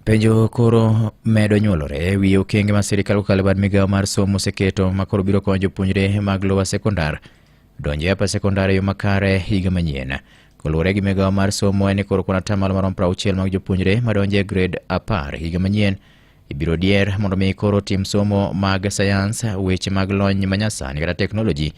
Penjo koro medo nyuolore e wi okenge ma sirikal kokalo e bad migawo mar somo oseketo ma koro biro konyo jopuonjre mag lower secondar donjo e upper secondar e yo makare higa manyien. Koluwore gi migawo mar somo en ni koro kwan atamalo maromo 60 mag jopuonjre madonjo e grade 10 higa manyien ibiro dier mondo mi koro tim somo mag sayans, weche mag lony manyasani kata teknoloji,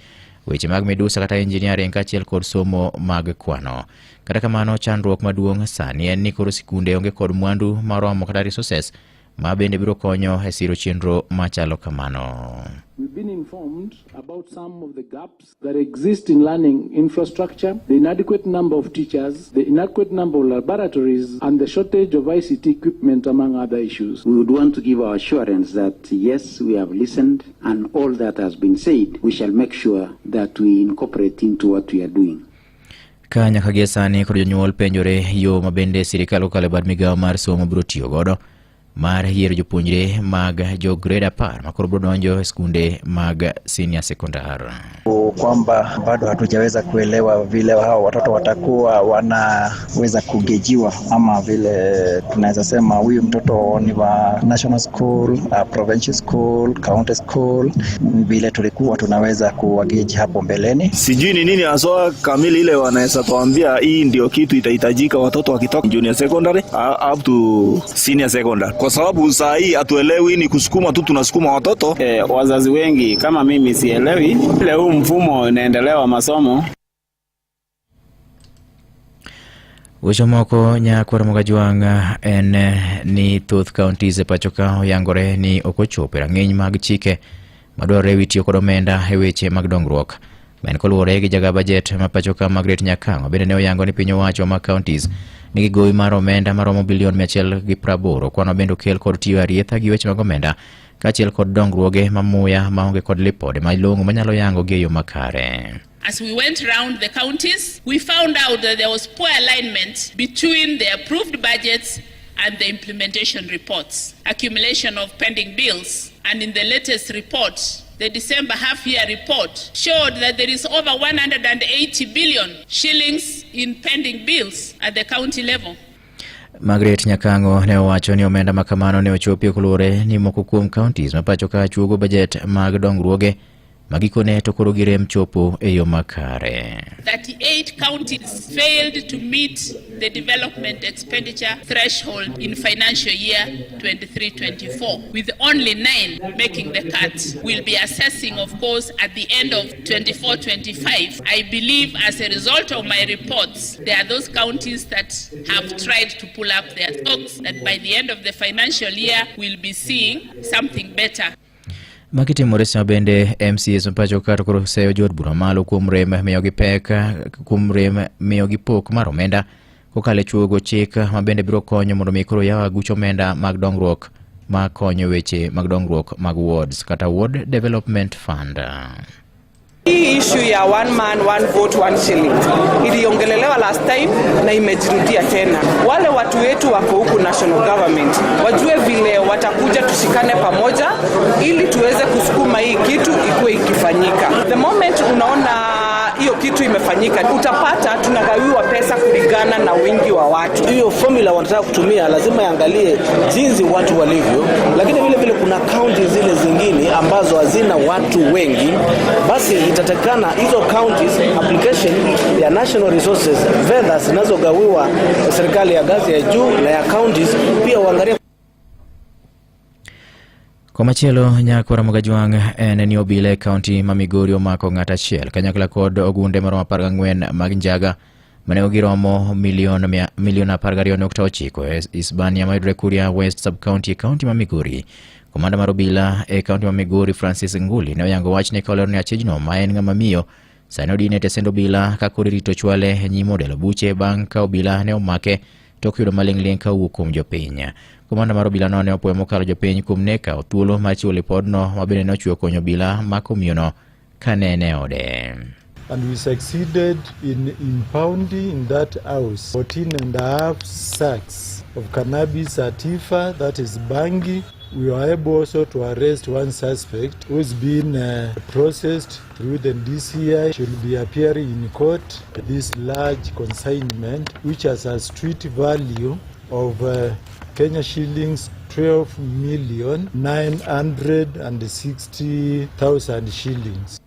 weche mag midusa kata engineering kaachiel kod somo mag kwano. Kata kamano chandruok maduong' sani en ni koro sikunde onge kod mwandu moromo kata resources ma bende biro konyo e siro chenro machalo kamano. We've been informed about some of the gaps that exist in learning infrastructure, the inadequate number of teachers, the inadequate number of laboratories, and the shortage of ICT equipment, among other issues. We would want to give our assurance that yes, we have listened, and all that has been said, we shall make sure that we incorporate into what we are doing. Ka nyaka gie sani koro jonyuol penjore yo ma bende sirikal kokalo e bad migawo mar somo biro tiyo godo mar yiero jopuonjre mag jo grade 10 ma koro biro donjo e skunde mag senior secondar. Kwamba bado hatujaweza kuelewa vile hao watoto watakuwa wanaweza kugejiwa ama vile tunaweza sema huyu mtoto ni wa national school, provincial school, county school, vile tulikuwa tunaweza kuwageji hapo mbeleni. Sijui ni nini haswa kamili ile wanaweza tuambia hii ndio kitu itahitajika watoto wakitoka junior secondary up to senior secondary, kwa sababu saa hii hatuelewi, ni kusukuma tu, tunasukuma watoto. Wazazi wengi kama mimi sielewi ile huu mfumo unaendelea wa masomo. Weche moko nyakwar Mogajwang' en ni thoth counties e pacho ka oyangore ni ok ochopo e rang'iny mag chike madwarore e wi tiyo kod omenda e weche mag dongruok. Ma en koluwore gi jaga bajet ma pacho ka Margaret Nyakang'o bende ne oyango ni piny owacho mag counties nigi gowi mar omenda maromo bilion 180. Kwano bende okel kod tiyo arietha gi weche mag omenda kaachiel kod dongruoge ma muya maonge kod lipode malong'o manyalo yango gi e yo makare. As we went round the counties, we found out that there was poor alignment between the approved budgets and the implementation reports, accumulation of pending bills, and in the latest report, the December half-year report, showed that there is over 180 billion shillings in pending bills at the county level. Margaret Nyakang'o ne owacho ni omenda ma kamano ne ochopi koluwore ni moko kuom counties ma pacho ka chuogo bajet mag dongruoge ma gikone to koro girem chopo e yo makare. 38 counties failed to meet the development expenditure threshold in financial year 23-24, with only 9 making the cut. We'll be assessing, of course, at the end of 24-25. I believe as a result of my reports, there are those counties that have tried to pull up their socks, that by the end of the financial year, we'll be seeing something better. Magi timore sama bende MCAs ma pacho ka to koro seyo jood bura malo kuom rem miyogi pek kuom rem miyogi pok mar omenda kokalo e chuogo chik ma bende biro konyo mondo mi koro yaw aguch omenda mag dongruok ma konyo weche mag dongruok mag wards kata Ward Development Fund. Hii issue ya one man one vote one shilling iliongelelewa last time na imejirudia tena. Wale watu wetu wako huku national government wajue vile watakuja, tushikane pamoja ili tuweze kusukuma hii kitu ikuwe ikifanyika. The moment unaona hiyo kitu imefanyika, utapata tunagawiwa pesa kulingana na wingi wa watu. Hiyo formula wanataka kutumia lazima iangalie jinsi watu walivyo, lakini vile vile kuna kaunti zile zingine ambazo hazina watu wengi, basi itatakikana hizo counties application ya national resources, fedha zinazogawiwa serikali ya ngazi ya juu na ya counties pia uangalie. Komachielo nyakwar Mogajwang' en ni obila e kaunti ma Migori omako ng'at achiel kanyakla kod ogunde maromo 14 mag njaga mane giromo milion 12.9 e Isbania mayudore Kuria West Sub-County e kaunti ma Migori. Komanda mar obila e kaunti ma Migori Francis Nguli ne oyango wachni ka olero ni achijno ma en ng'ama miyo sani odine e tesend obila ka koro irito chwale e nyim od buche bang' ka obila ne omake tok yudo maling'ling' ka owuok kuom jopiny. Komanda mar obila no ne opuoyo mokalo jopiny kuom ne kawo thuolo mar chiwo lipodno ma bende ne ochiwo konyo obila mako miyono ka ne en e ode. And we succeeded in impounding in that house 14.5 sacks of cannabis sativa, that is bangi. We were able also to arrest one suspect who is being processed through the DCI, should be appearing in court. This large consignment, which has a street value of Kenya shillings 12 million 960,000 shillings.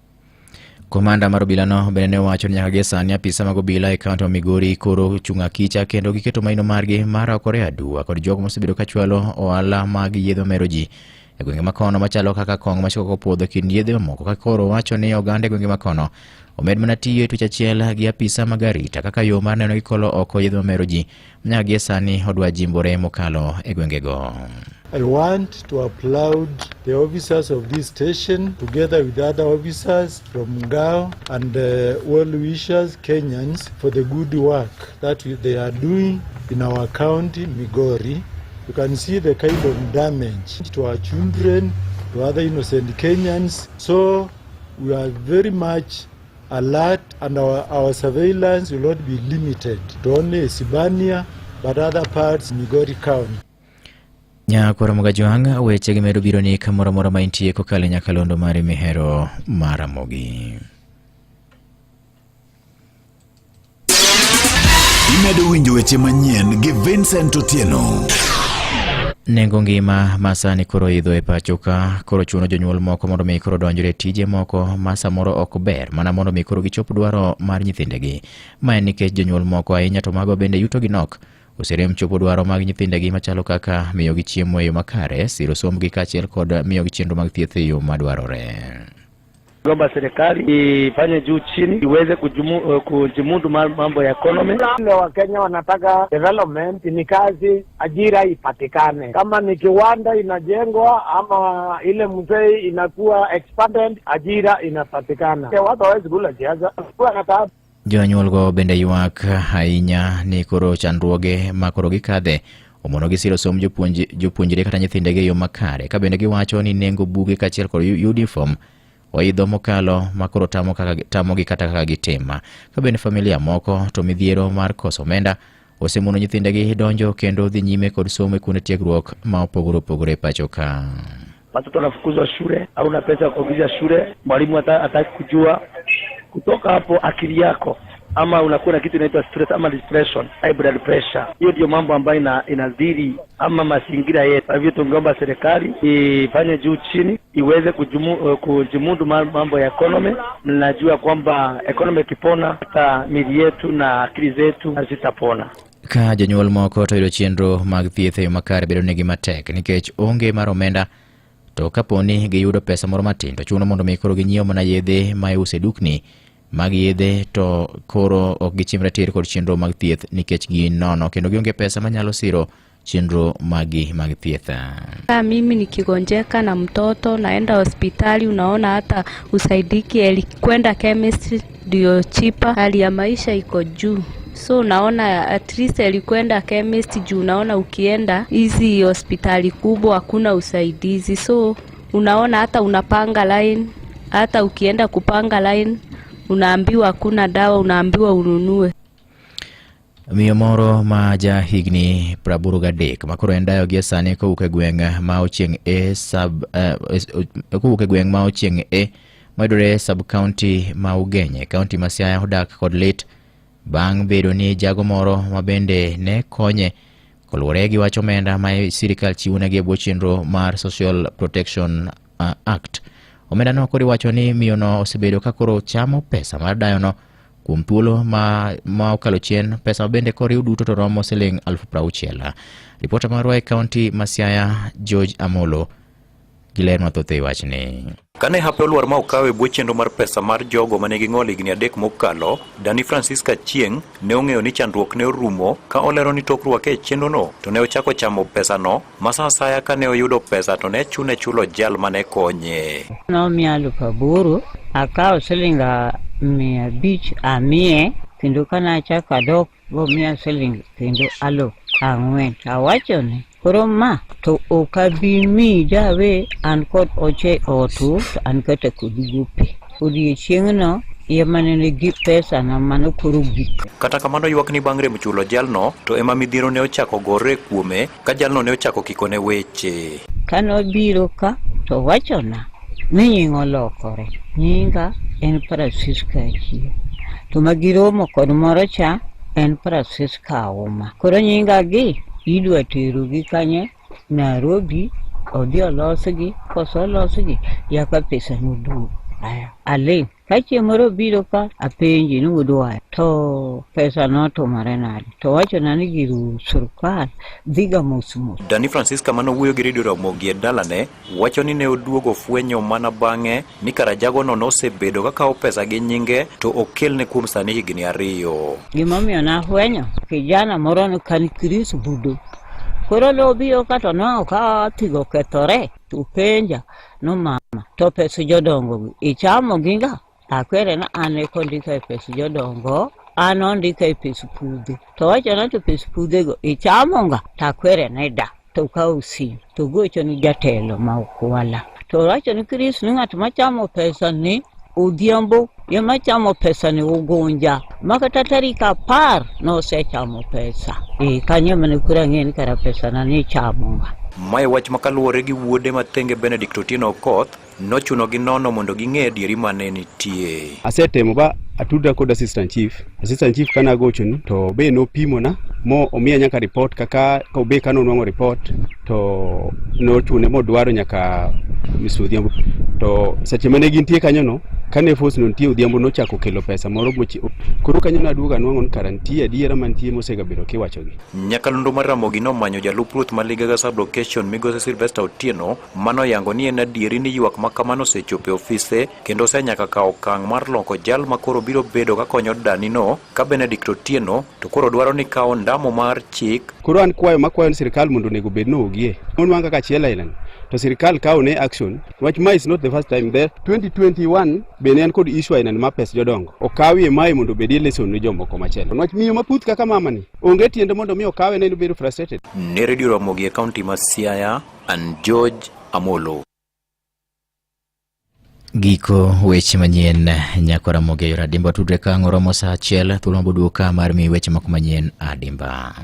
Komanda mar obilano bende ne owacho ni nyaka gie sani apisa mag obila e kaunti ma Migori koro ochung' akicha kendo giketo maino margi mar rakore aduwa kod jogo mosebedo ka chwalo ohala mag yedhe mamero ji e gwenge makono machalo kaka kong'o machako kopuodho kind yedhe mamoko ka koro wacho ni oganda e gwenge makono omed mana tiyo e twech achiel gi apisa mag arita kaka yo mar neno gikolo oko yedhe mamero ji manyaka gie sani odwa jimbore mokalo e gwengego. I want to applaud the officers of this station together with other officers from Ngao and well-wishers Kenyans for the good work that they are doing in our county, Migori. You can see the kind of damage to our children, to other innocent Kenyans. So we are very much alert and our surveillance will not be limited to only Isibania but other parts Migori County. Nyakwar Mugajwang' weche gi medo biro ni kamoro amora ma intie kokalo e nyakalondo mari mihero mar Ramogi. Imedo winjo weche manyien gi Vincent Otieno. Nengo ngima ma sani koro idho e pacho ka koro chuno jonyuol moko mondo mi koro donjre e tije moko ma samoro ok ber mana mondo mi koro gichop dwaro mar nyithindegi. Ma en nikech jonyuol moko ahinya to mago bende yuto gi nok oserem chopo dwaro mag nyithindegi machalo kaka miyogi chiemo e yo makare, siro sombgi kaachiel kod miyogi chenro mag thieth e yo madwarore. Omba serikali ifanye juu chini iweze kujimudu mambo ya economy. Wale Wakenya wanataka development ni kazi, ajira ipatikane. Kama ni kiwanda inajengwa ama ile mzee inakuwa expanded, ajira inapatikana. Watu hawezi kula siasa. Kuwa na taabu. Jonyuolgo bende ywak ahinya ni koro chandruoge ma koro gikadhe omonogi siro somb jopuonjre kata nyithindegi e yo makare ka bende giwacho ni nengo buge kaachiel kod uniform oidho mokalo ma koro tamogi kata kaka gitima. Ka bende familia moko to midhiero mar koso omenda osemono nyithindegi donjo kendo dhi nyime kod somo e kuonde tiegruok ma opogore opogore e pacho ka. Watoto wanafukuzwa shule, hauna pesa ya kuingiza shule, mwalimu hataki kujua. Kutoka hapo akili yako ama unakuwa na kitu inaitwa stress ama depression, high blood pressure. Hiyo ndio mambo ambayo inadhiri ama mazingira yetu. Kwa hivyo tungeomba serikali ifanye juu chini iweze kujimudu mambo ya economy. Najua kwamba economy ikipona hata miili yetu na akili zetu hazitapona. Ka jonyuol moko to yudo chenro mag thieth e yo makare bedo negi matek nikech onge mar omenda to kapo ni giyudo pesa moro matin to chuno mondo mi koro ginyiew mana yedhe ma iuso e dukni mag yedhe to koro ok gichimre tir kod chenro mag thieth nikech gin nono kendo gionge pesa manyalo siro chenro magi mag thieth. Mimi nikigonjeka na mtoto naenda hospitali, unaona hata usaidiki, eli kwenda chemist ndio cheaper. Hali ya maisha iko juu, so naona at least alikwenda chemist juu unaona ukienda hizi hospitali kubwa hakuna usaidizi, so unaona hata unapanga line, hata ukienda kupanga line unaambiwa hakuna dawa, unaambiwa ununue. Miyo moro ma ja higni 83 ma koro en dayo gie sani kowuok e gweng' ma Ochieng' A sub kowuok e gweng' ma Ochieng' A mayudore sub county ma Ugenya, kaunti ma Siaya odak kod lit bang' bedo ni jago moro ma bende ne konye koluwore gi wach omenda ma sirikal chiwonegi e bwo chenro mar Social Protection Act. Omenda no koro iwacho ni miyo no osebedo ka koro chamo pesa mar dayo no kuom thuolo ma okalo chien, pesa ma bende koriw duto to romo siling 60,000. Ripota marwa e kaunti ma Siaya, George Amolo, gi ler mathoth e wachni. Kane hape olwar ma okaw e bwo chenro mar pesa mar jogo ma nigi ng'ol higni 3 mokalo, Dani Francisca Chieng' ne ong'eyo ni chandruok ne orumo ka olero ni tok rwake e chenrono to ne ochako chamo pesano ma sa asaya ka ne oyudo pesa to ne chune chulo jal mane konye. Nomiya 8,000, akawo siling 500 amiye, kendo kanachako adok bomiya siling kendo 4,000. Awacho ni koro ma to ok abi miyi jawe, an kod oche ot to an kata kod gope. Odiechieng'no ema nene gi pesa na mano koro gik. Kata kamano ywak ni bang' rem chulo jalno to ema midhiero ne ochako gore kuome ka jalno ne ochako kikone weche. Kanobiro ka to wachona ni nying olokore. Nyinga en Francisca Achieng'. To magiromo kod moro cha en Francisca Auma. Koro nyinga gi Idwa terogi kanye? Nairobi odhi olosgi, koso olosgi yaka pesa noduog. Aya, aling'. Ka chieng' moro obiro ka, apenji ni wuod waya, to pesa notimore nade? To owachona ni gir sirkal dhiga mos mos. Dani Francisca mane owuoyo gi Radio Ramogi e dalane wacho ni ne oduogo fwenyo mana bang'e ni kara jagono nosebedo ka kawo pesa gi nyinge to okelne kuom sani higni ariyo. Gimomiyo nafwenyo kijana moro ni kan Chris Budo. Koro nobiro ka to noneno ka thigo okethore to openja no mama to pes jodongo gi ichamo gi ga? Akwere ni an eka ondika e pes jodongo, an ondika e pes pudhe. To owachona to pes pudhe go ichamo ga? To akwere ni da. To okawo sim to ogocho ni jatelo ma Okwala. To owacho ni Chris ni ng'at machamo pesa ni Odhiambo ema chamo pesa ni Ugunja ma kata tarik 10 nosechamo pesa. E kanyo ema ne koro ang'eyo ni kara pesa na ni ichamo ga. Mae wach ma kaluwore gi wuode ma thenge Benedict Otieno Okoth nochuno gi nono mondo ging'e adieri mane nitie. Asetemo ba atudra kod assistant chief. Assistant chief kana agochoni to be nopimona mo omiya nyaka report kaka be kane onwang'o report to nochune modwaro nyaka Mr. Odhiambo. To seche mane gintie kanyono, kane force no nitie Odhiambo nochako kelo pesa moro mochi. Koro kanyo naduogo anwang'o ni kara nitie adiera mantie mosegabedo kiwachogi. Nyakalondo mar Ramogi nomanyo jalup ruoth ma Ligaga sub-location migosi Sylvester Otieno manoyango ni en adieri ni ywak ma kamano osechopo e ofise kendo osenyaka kawo okang' mar loko jal ma koro biro bedo ka konyo Danino ka Benedict Otieno to koro dwaro ni kawo ndamo mar chik. Koro an kwayo makwayo ni sirkal mondo onego bed ni ogie. Onwang' kaka achiel ailani to sirkal kawo ne action. Wach ma is not the first time there. 2021 be ne en kod issue ailani mar pes jodongo. Okawie mae mondo obedie lesson ne jomoko machielo. Wach miyo maputh kaka mamani onge tiende mondo mi okawe ne obedo frustrated. Ne Radio Ramogi e kaunti ma Siaya, an George Amolo. Giko weche manyien nyako Ramogi e yor adimba tudre ka ang' oromo saa 1 thuolo maboduoka mar miyi weche moko manyien adimba.